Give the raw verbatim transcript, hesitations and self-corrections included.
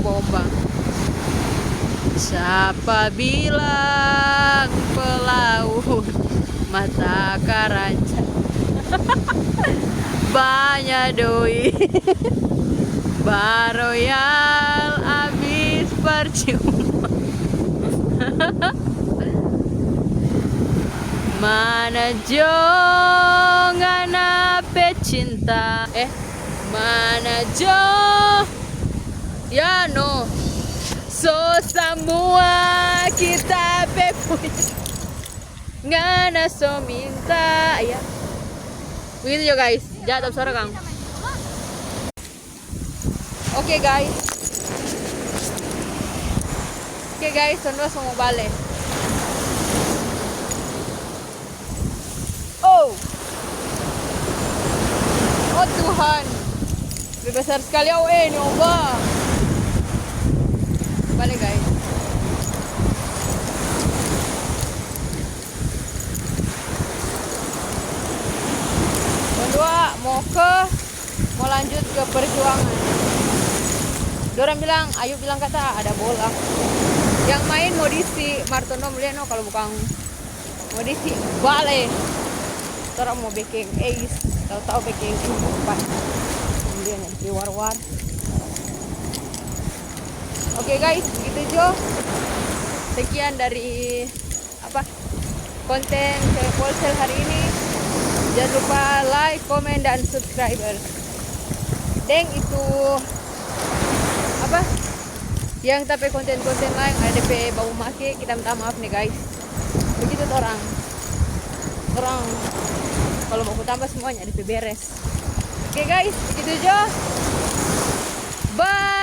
Bomba. Sapa bilang pelaut mata karanjang? Banya doi baroyal abis parcuma. Mana jo ngana pe cinta? Eh, mana jo? Ya no. So samua kita pe punya. Ngana so minta, ya. Begitu jo, guys. Jatuh suara, Kang. Oke, guys. Oke, guys, torang dua so mo bale. Oh. Oh, Tuhan. Lebih besar sekali, oh, eh, ini ombak. Bale, guys. Torang dua mo ke, mo lanjut ke perjuangan. Dorang bilang, "Ayo," bilang kata, "ada bola." Yang main modisi, mar torang dua mo lia no, kalu bukang modisi bale. Torang mo beking eis, tau-tau beking empat. Kemudian yang di war-war. Oke, guys, begitu jo. Sekian dari apa, konten cewek Polsel hari ini. Jangan lupa like, komen, dan subscribe. Deng itu apa, yang ta pe konten-konten lain ada depe bau make, kita minta maaf nih, guys. Begitu torang. Torang kalau mau ku tambah semuanya ada depe beres. Oke, guys, begitu jo. Bye.